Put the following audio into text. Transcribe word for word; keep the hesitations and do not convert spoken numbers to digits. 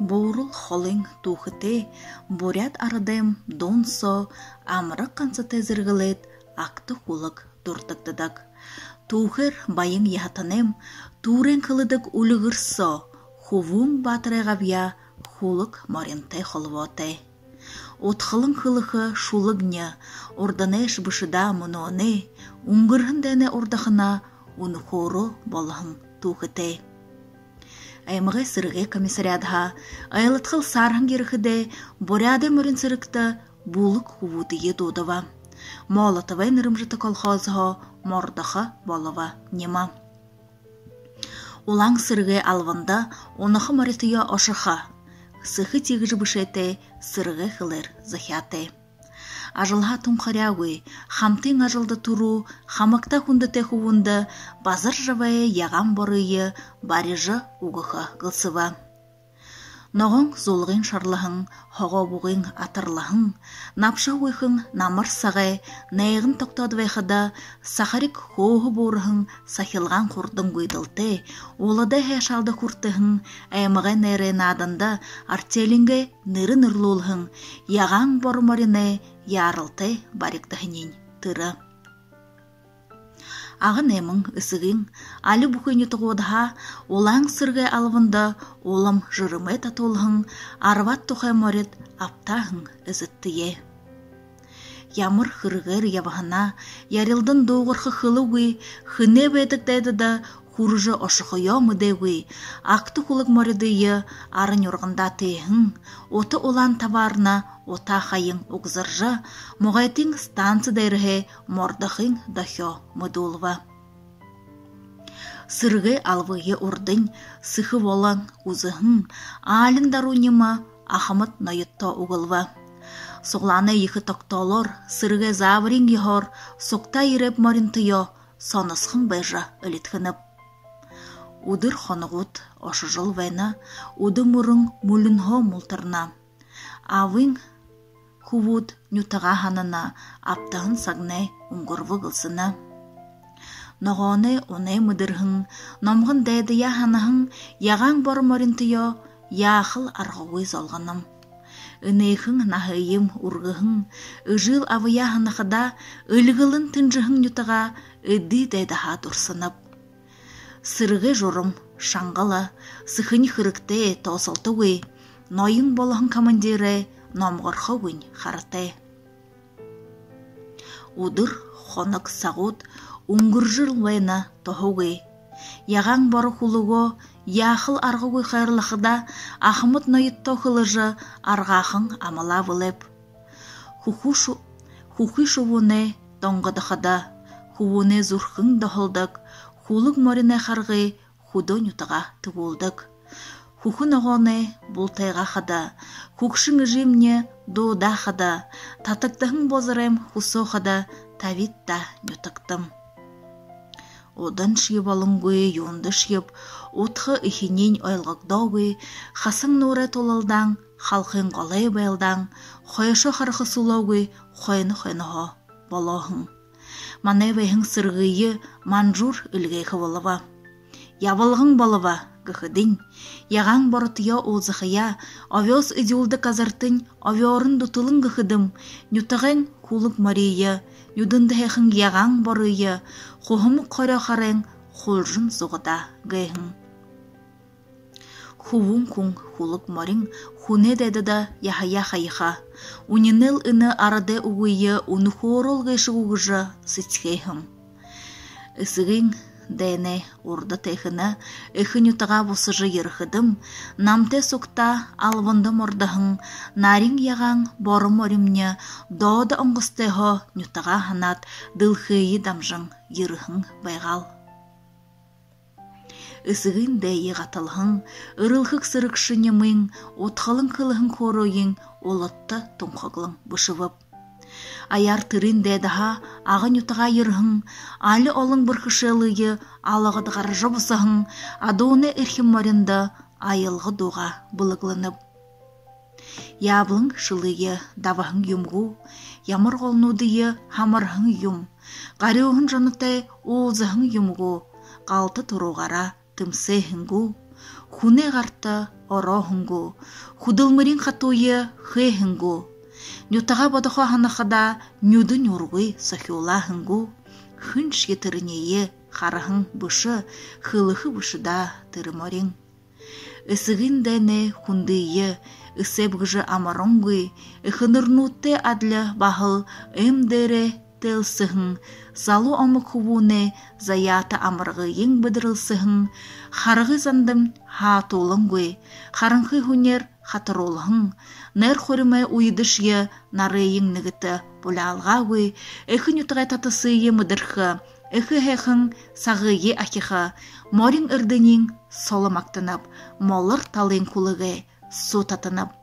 Буурал холын түүхэтэй буряад арадайм дуун соо амараг гансатай зэргэлээд, агта хүлэг дурдагдадаг. Түүхээр баян яһатанайм түүрээн хэлэдэг үльгэр соо хүбүүн баатарай габьяа хүлэг моринтой холбоотой. Удхалан хэлэхэ шүлэгни урданайш бэшэ даа, мүнөөнэй, үнгэрһэн дайнай урдахана үнэхөөрөө болоһон түүхэтэй. Аймагай сэрэгэй комиссариадһаа айладхал саарһан ерэхэдээ, Буряадай морин сэрэгтэ бүлэг хүбүүдые дуудаба. Молотовай нэрэмжэтэ колхозһоо мордохо болобо нима. Улаан сэрэгэй албанда унаха моритоёо ошохо, сэхэ тиигэжэ бэшээтэй, сэрэгэй хэлээр захяатай. Ажалһаа тунхаряагүй, хамтын ажалда түрүү хамагтаа хүндэтэй хүбүүндэ Базаржабай ягаан борые барижа үгэхэ гэлсэбэ. Ногоон зулгын шарлаһан, һогоо бугын атарлаһан, набшаһа гүйхэн намар сагай найган тогтоод байхада, сахариг хөөһэ буурһан сахилгаан хурдан гүйдэлтэй, уладай һайшаалда хүртэһэн, аймагай найрай нааданда артелингэй нэрэ нэрлүүлһэн ягаан боро мориной яаралтай баригдаһаниинь тэрэ. Ага найман Эсэгын али бүхы нютагуудһаа Улаан сэрэгэй албанда улам жэрэмээ татуулһан арбаад тухай морид абтааһан эзэдтэеэ. Ямар хэрэгээр ябаһанаа ярилдан дуугарха хэлэгүй, хэнэй байдаг дайдада хүрэжэ ошохоёо мэдээгүй, агта хүлэг моридые ара нюргандаа тээһэн, ута улаан табаарна утаа хаянь угзаржа, Могойтын станци дээрэһээ мордохын дохёо мэдүүлбэ. Сэрэгэй албые урдань сэхэ болон үзэһэн Аалин Даруу нима Ахамад ноёдтоо үгэлбэ. Суглаанай ехэ тогтоолоор, сэрэгэй заабариин ёһоор сугтаа ерээб моринтоёо соносхон байжа элидхэнэб. Үдэр хоногууд ошожол байна, үдэ мүрэн мүльнһөө мултарна. Абын хүбүүд нютагаа һанана, абтаһан сагнай үнгэрбэ гэлсэнэ. Ногооной унай мэдэрһэн, номгон дайдаяа һанаһан ягаан боро моринтоёо яахал аргагүй золгоном. Энэхэн наһыем үргэһэн, эжыл абаяа һанахадаа, эльгэлэн тэнжэһэн нютагаа эды дайдаһаа дурсанаб. Сэрэгэй журам шангала, сэхэнь хэрэгтэй, тоосолтогүй, ноён болоһон командирай номгорхогүйнь харатай. Үдэр хоног сагууд үнгэржэл байна тоһогүй. Ягаан боро хүлэгөө яахал аргагүй хайрлахадаа, Ахамад ноёдтоо хэлэжэ, аргаахан амалаа бэлэйб. Хүхы шу-, хүхы шубуунай донгодоходо, хүбүүнэй зүрхэн доһолдог, хүлэг мориной харгы хүдөө нютагаа тэгүүлдэг. Хүхэ ногооной бултайгаахада, хүгшэн эжымни дуудаахада, татагдаһан бозоройм хүсөөхэдэ, табид даа нютагтам. Уданшье болонгүй, юундэшьеб удха эхининь ойлгогдоогүй, хасан нуурай тулалдаан, халхын голой байлдаан, хойшоо хараха сүлөөгүй, хойно хойноһоо болооһон. Манай байһан сэрэгые манжуур эльгээхэ болобо. Ябалган болобо гэхэдэнь, ягаан боротоёо уулзахаяа, овёс эдюулдэг газартань овёорон дүтэлэн гэхэдэм, нютагайнь хүлэг морие, нюдэндэ һайхан ягаан борые, хуһамаг хорёо харайнь хулжан зугадаа гэһэн. Хүбүүн хүн хүлэг морин хүнэй дайдада яһаяа хаяха. Үнинэл энэ арадай үгые үнэхөөрөөл гээшэ гү гэжэ сэдьхээ һэм. Эсэгын дайнай урда тайхана эхэ нютагаа бусажа ерэхэдэм, намтай сугтаа албанда мордоһон нарин ягаан боро моримни доодо онгостойһоо нютагаа һанаад, дэлхэйе дамжан ерэһэн байгаал. Эсэгын дайе гаталһан, эрэлхэг сэрэгшэ нимын удхалан хэлэһэн хөөрөөень улад тунхаглан бэшэбэб. Аяар тэрын дайдаһаа Ага нютагаа ерэһэн, али олон бэрхэшээлые алгад гаража бусаһан адуунай эрхим мориндо аялга дуугаа бэлэглэнэб. Яблан шэлые дабаһан юм гү, ямар голнуудые һамарһан юм, гарюуһан жонтой уулзаһан юм гү, галта туруугаараа тэмсээһэн гү, Хүнэй гарта орооһон гү, хүдэлмэриин хатууе хээһэн гү, нютагаа бодохоо һанахадаа нюдэ нюургүй сохюулааһан гү, хэншье тэрэниие хараһан бэшэ, хэлэхэ бэшэ даа тэрэ морин. Эсэгын дайнай хүндые эсэбгэжэ амарангүй, эхэнэрнүүдтэй адли баһал эм дээрээ тээлсэһэн, залуу омог хүбүүнэй заяата амаргыень бэдэрэлсэһэн, харгы зандань һаатуулангүй, харанхы һүниеэр хатаруулһан, найр хуримай үедэшье нарыень нэгэтэ буляалгаагүй, эхэ нютагай татасые мэдэрхэ, эхэ һайхан сагые ахиха морин эрдэниин соло магтанаб, молор талын хүлэгэй суу татанаб.